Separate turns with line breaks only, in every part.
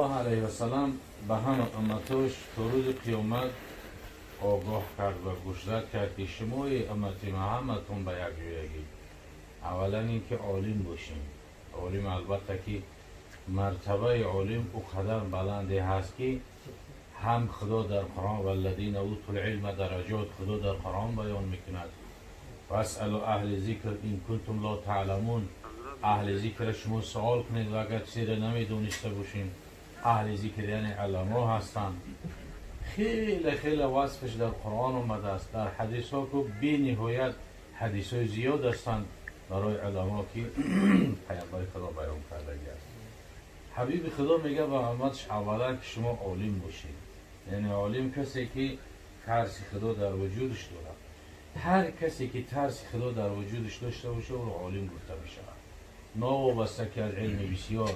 Алайҳи васалам ба ҳама умматош то рӯзи қиёмат огоҳ кард ва гӯшзад кард, ки шумои уммати Муҳаммадтон ба як ҷоягӣ аввалан ин ки олим бошем. Олим, албатта, ки мартабаи олим ӯ қадар баланде ҳаст, ки ҳам Худо дар Қуръон «والذين أوتوا العلم درجات» Худо дар Қуръон баён мекунад. «فاسألوا أهل الذكر إن كنتم لا تعلمون», аҳли зикра шумо суол кунед ва агар чизеро намедониста бошем. Аҳли зикр яъне уламо ҳастанд. Хеле хеле васфаш дар Қуръон омадааст, дар ҳадисҳо ку бениҳоят ҳадисҳои зиёд ҳастанд барои уламо, ки паямбари Худо баён кардагӣ аст. Ҳабиби Худо мега ба умматш: аввалан ки шумо олим бошед. Яъне олим касе ки тарси Худо дар вуҷудаш дорад. Ҳар касе ки тарси Худо дар вуҷудаш дошта боша, ӯро олим гуфта мешавад, новобаста ки аз илми бисёр.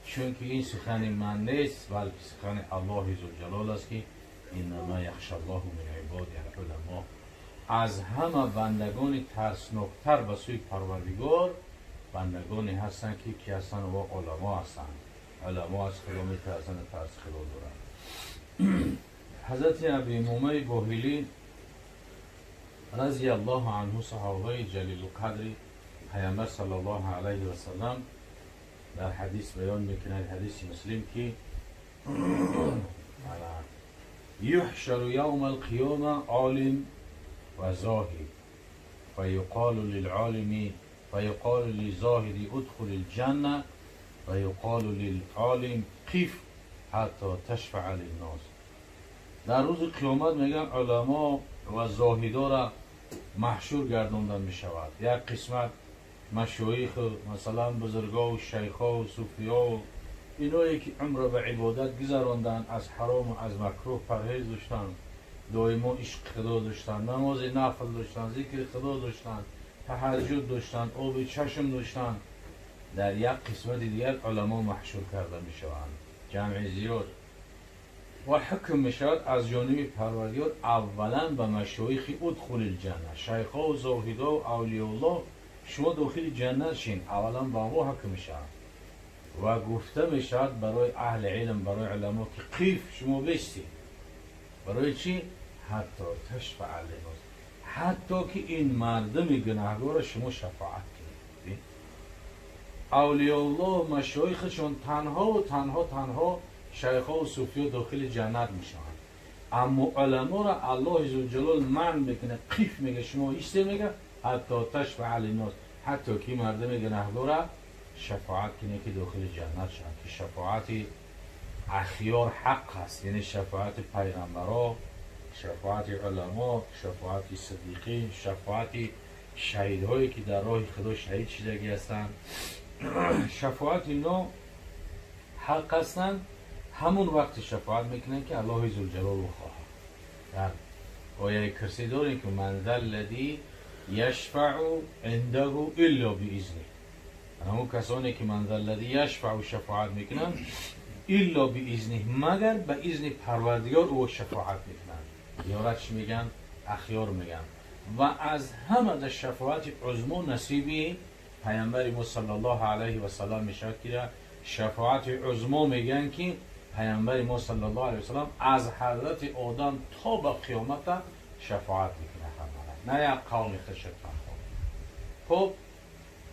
Чунки ин сухани ман нест, балки сухани Аллоҳи Зулҷалол аст, ки «إنما يخشى الله من عباده العلماء». Аз ҳама бандагони тарсноктар ба сӯи Парвардигор бандагоне ҳастанд, ки ҳастанд ва уламо ҳастанд. Уламо аз Худо метарсанд, тарси Худо доранд. Ҳазрати Аби Умомаи Боҳилӣ رضي الله عنه, саҳобаи ҷалилулқадри паямбар صلى الله عليه وسلم, дар ҳадис баён мекунад, ҳадиси Муслим, ки يحشر يوم القيامة عالم وزاهد فيقال للعالم فيقال للزاهد ادخل الجنة ويقال للعالم قف حتى تشفع للناس. Дар рӯзи қиёмат, мегӯям, уламо ва зоҳидора маҳшур гардонда мешавад. Як қисмат машоиху, масалан, бузургову шайхову суфиёву иное ки умрро ба ибодат гузаронданд, аз ҳарому аз макрӯҳ парҳез доштанд, доимо ишқи Худо доштанд, намози нафл доштанд, зикри Худо доштанд, таҳаҷҷуд доштанд, оби чашм доштанд. Дар як қисмати дигар уламо маҳшур карда мешаванд, ҷамъи зиёд, ва ҳукм мешавад аз ҷониби Парвардигор аввалан ба машоихи: «ادخلوا الجنة», шайхову зоҳидову авлиёуллоҳ, шумо дохили ҷаннат шин. Аввалан ба онҳо ҳукм мешавад ва гуфта мешавад барои аҳли илм, барои уламо, ки قف, шумо бистед. Барои чӣ? حتى تشفع للناس, ҳатто ки ин мардуми гунаҳгорро шумо шафоат кунед. Авлиёуллоҳ, машоихашон танҳову танҳо шайхову суфиё дохили ҷаннат мешаванд, аммо уламоро Аллоҳи Зулҷалол манъ мекунад. قف, мега, шумо исте, мега, حتى تشفع للناس, ҳатто ки мардуми гунаҳгора шафоат кунед, ки дохили ҷаннат шаванд, ки шафоати ахёр ҳақ аст, яъне шафоати пайғамбаро, шафоати уламо, шафоати сиддиқин, шафоати шаҳидҳое ки дар роҳи Худо шаҳид шидагӣ ҳастанд. Шафоати ино ҳақ ҳастанд. Ҳамон вақте шафоат мекунанд, ки Аллоҳи Зулҷалол хоҳад. Дар ояи курсӣ дорем, ки «من ذا الذي يشفع عنده إلا بإذنه». Ҳамон касоне ки من ذا الذي يشفع, шафоат мекунанд, إلا بإذنه, магар ба изни Парвардигор ӯ шафоат мекунанд. Ёра чӣ мегӯянд? Ахёр мегӯянд. Ва аз ҳама дар шафоати узмо насиби паямбари мо صلى الله عليه وسلم мешавад, ки шафоати узмо мегӯянд, ки паямбари мо صلى الله عليه وسلم аз ҳазрати Одам то ба қиёмата шафоат мекунад ҳамара, на як қавми худша танҳо. Хуб,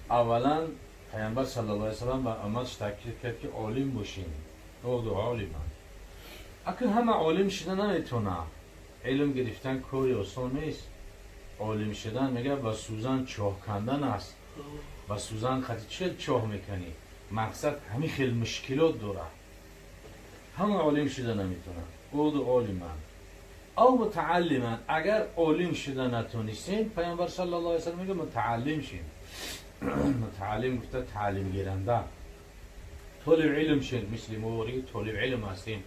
аввалан паямбар صلى الله عليه وسلم ба умматш таъкид кард, ки олим бошем. Оду олиманд. Акн ҳама олим шуда наметавонад. Илм гирифтан кори осон нест. Олим шудан, мега, ба сӯзан чоҳ кандан аст. Ба сӯзан қати чӣ чоҳ мекунӣ? Мақсад, ҳамин хел мушкилот дорад, ҳама олим шуда наметавонад. Оду олиманд أو متعلما. Агар олим шуда натонистем, паямбар صلى الله عليه وسلم мега, мутааллим шин. Мутааллим гуфта, таълимгиранда, толиб илм шин. Мисли мо толиб илм ҳастем,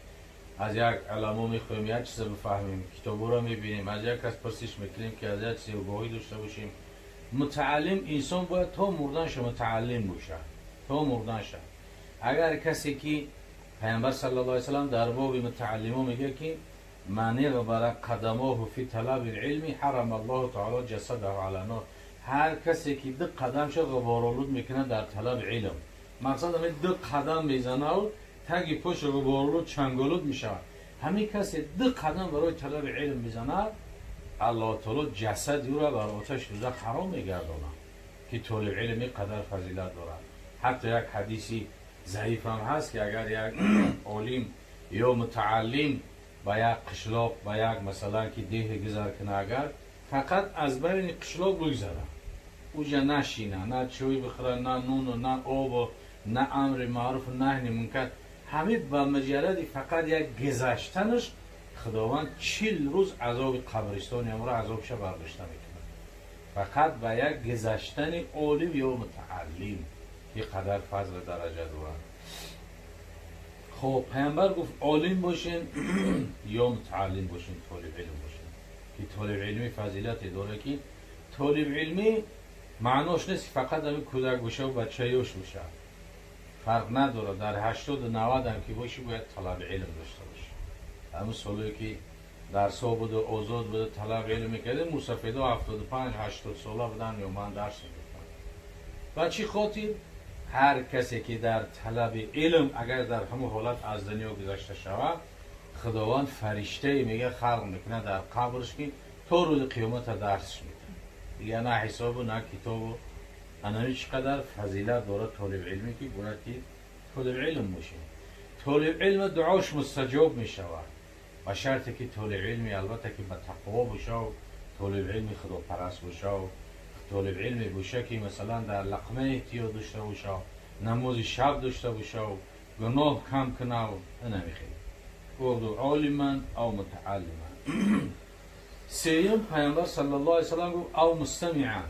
аз як уламо мехоҳем як чиза бифаҳмем, китобҳоро мебинем, аз як кас пурсиш мекунем, ки аз як чизе огоҳӣ дошта бошем. Мутааллим инсон бояд то мурданша мутааллим бошад, то мурданша. Агар касе ки паямбар صلى الله عليه وسلم дар боби мутааллимо мегӯяд, ки «من اغبرت قدماه في طلب العلم حرم الله تعالى جسده على النار». Ҳар касе ки ду қадамша ғуборолуд мекунад дар талаби илм, мақсад ҳамин ду қадам мезанав. таги пош ғуборолуд, чанголуд мешавад. Ҳамин касе ду қадам барои талаби илм бизанад, Аллоҳ таоло ҷасади ӯро бар оташи дӯзах ҳаром мегардонад, ки толиб илм ин қадар фазилат дорад. Ҳатто як ҳадиси заиф ҳам ҳаст, ки агар як олим ё мутааллим ба як қишлоқ, ба як, масалан, ки деҳе гузар кунад, агар фақат аз байни қишлоқ бигзарад, уҷа нашина, на чой бихӯра, на нуну, на обу, на амри маъруфу наҳни мункар, ҳамин ба муҷарради фақат як гузаштанаш Худованд 40 рӯз азоби қабристони амро азобша бардошта мекунад. Фақат ба як гузаштани олим ё мутааллим ки қадар фазл дараҷа дорад. Хоб, паямбар гуфт: олим бошен ё мутааллим бошен, толибилм бошен, ки толибилмӣ фазилате дорад, ки толибилмӣ маънош нест, ки фақат ҳамин кӯдак бошаву бача ёш бошад, фарқ надорад. Дар 80-у 90-ам ки бошӣ, бояд талаби илм дошта бошӣ. Ҳамин солое ки дарсҳо буду, озод буда, талаби илм мекардем, мусафедо 75-80 сола будан ё ман дарс мегуфтам. Ба чӣ хотир? Ҳар касе ки дар талаби илм агар дар ҳамон ҳолат аз дунё гузашта шавад, Худованд фариштае мега халқ мекунад дар қабрш, ки то рӯзи қиёмата дарсш метавад. Дигар на ҳисобу, на китобу. Анами чӣ қадар фазилат дорад толибилмӣ, ки бояд ки толибилм бошем. Толибилм дуош мустаҷоб мешавад, ба шарте ки толибилми, албатта, ки ба тақво бошав, толибилми худопараст бошав, толибилме боша, ки масалан дар лақма эҳтиёт дошта бошав, намози шаб дошта бошав, гуноҳ кам кунав. Инамихел олиман ав мутааллиман. Сеюм, Пайғамбар саллаллоҳу алайҳи васаллам гуфт: ав мустамиан.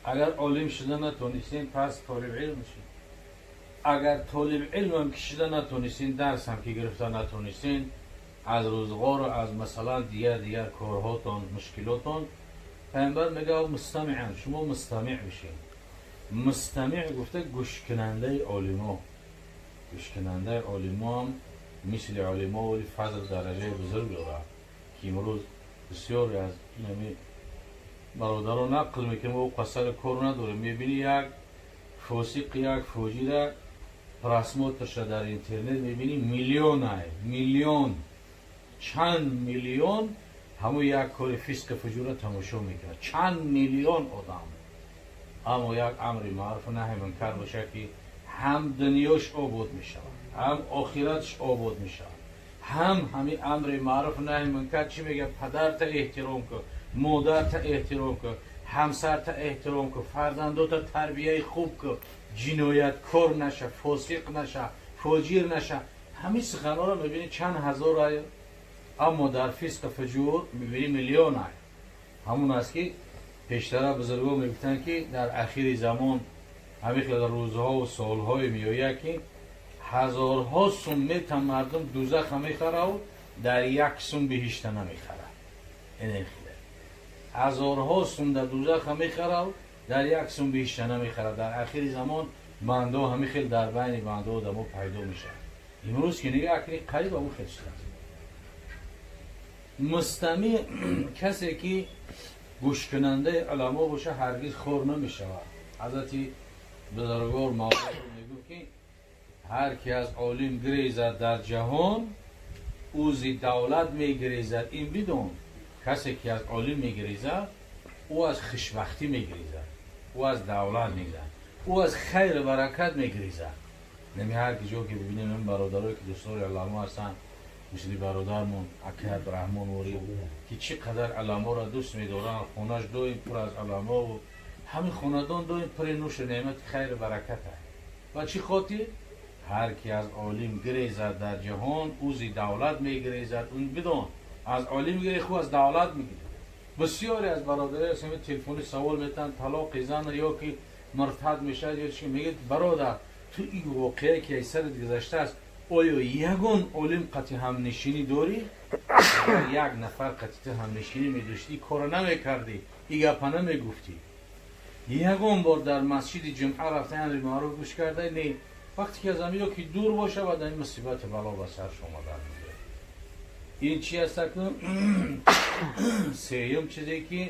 Агар олим шуда натонистем, пас толибилм шед. Агар толибилмам ки шуда натонистем, дарсам ки гирифта натонистем, аз рӯзғору аз, масалан, дигар дигар корҳотон, мушкилотон, Пайғамбар мега: мустамиан, шумо мустамиъ бишед. Мустамиъ гуфта гӯшкунандаи олимо. Гӯшкунандаи олимоам мисли олимо вали фазл дараҷаи бузург дорад, ки имрӯз бисёре аз инами бародарон нақл мекунем, ӯ қасари кор надорем. Мебинӣ, як фосиқ, як фоҷира просмотрша дар интернет мебинӣ, миллионай, миллион, чанд миллион ҳамун як кори фисқи фуҷура тамошо мекунад, чанд миллион одам. Аммо як амри маъруфу наҳи мункар бошад, ки ҳам дунёш обод мешавад, ҳам охиратш обод мешавад. Ҳам ҳамин амри маъруфу наҳи мункар чӣ мегӯяд? Падарта эҳтиром кун, модарта эҳтиром кун, ҳамсарта эҳтиром кун, фарзандота тарбияи хуб кун, ҷинояткор наша, фосиқ наша, фоҷир наша. Ҳамин суханҳоро мебинӣ, чанд ҳазор, аммо дар фисқи фуҷур мебинӣ, миллион. Ҳамун аст, ки пештара бузургон мегуфтанд, ки дар ахири замон ҳамин хел рӯзҳову солҳое меояд, ки ҳазорҳо сум мета мардум дузаха мехараву дар як сум биҳишта намехарад. Ҳазорҳо сум дар дузаха мехараву дар як сум биҳишта намехарад. Дар ахири замон бандо ҳамин хел дар байни бандо одамо пайдо мешавад. Имрӯз ки нигаҳ кунӣ, қариб ҳамун хел шудааст. Мустамиъ, касе ки гӯшкунандаи уламо боша, ҳаргиз хор намешавад. Ҳазрати бузургвор Мавлоно мегӯфт, ки ҳар ки аз олим гирезад, дар ҷаҳон ӯ зи давлат мегирезад, ин бидон. Касе ки аз олим мегирезад, ӯ аз хушбахтӣ мегирезад, ӯ аз давлат мегирезад, ӯ аз хайру баракат мегирезад. Нами ҳар ки ҷо ки бибинем, ин бародарое ки дӯстдори уламо ҳастанд, мисли бародармон акай Абдураҳмон Ворӣ, ки чӣ қадар уламоро дӯст медоранд, хонаш доим пур аз уламову ҳамин хонадон доим пури нушу неъмати хайру баракат аст. Ба чӣ хотир? Ҳар ки аз олим гирезад, дар ҷаҳон ӯ зи давлат мегирезад, он бидон. Аз олим гирехт, ӯ аз давлат мегирад. Бисёре аз бародари ҳастем, телефони савол метаҳанд, талоқи зан ё ки муртад мешавад ё чи. Мегӯяд: бародар, ту ин воқеае ки аз сарат гузаштааст, оё ягон олим қати ҳамнишинӣ дорӣ? Агар як нафар қати ту ҳамнишинӣ медоштӣ, кора намекардӣ, и гапа намегуфтӣ. Ягон бор дар масҷиди ҷумъа рафта, амри маъруф гӯш карда? Не. Вақте ки аз амиё ки дур боша, баъд ин мусибати бало ба сарш омадан. Ин чи аст? Сеюм чизе ки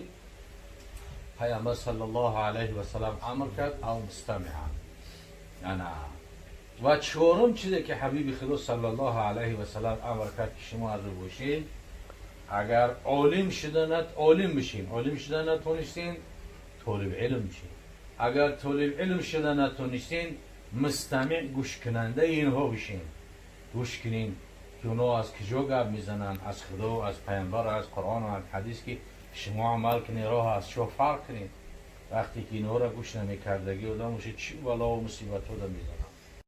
Пайғамбар саллаллоҳу алайҳи васалам амр кард: ав мустамиан. Ана. Ва чорум чизе ки ҳабиби Худо саллаллоҳу алайҳи васаллам амр кард, ки шумо аз ӯ бошед, агар олим шуданат олим бишин, олим шуда натонистин, толиб илм бишин, агар толиб илм шуда натонистин, мустамеъ, гӯшкунандаи инҳо бишин. Гӯш кунин, ки онҳо аз куҷо гап мезананд, аз Худо, аз Паямбар, аз Қуръон, аз ҳадис, ки шумо амал кунед, роҳ аз шо фарқ кунед. Вақте ки инҳоро гӯш намекардагӣ одам оша, чӣ балову мусибатҳо да мезанад.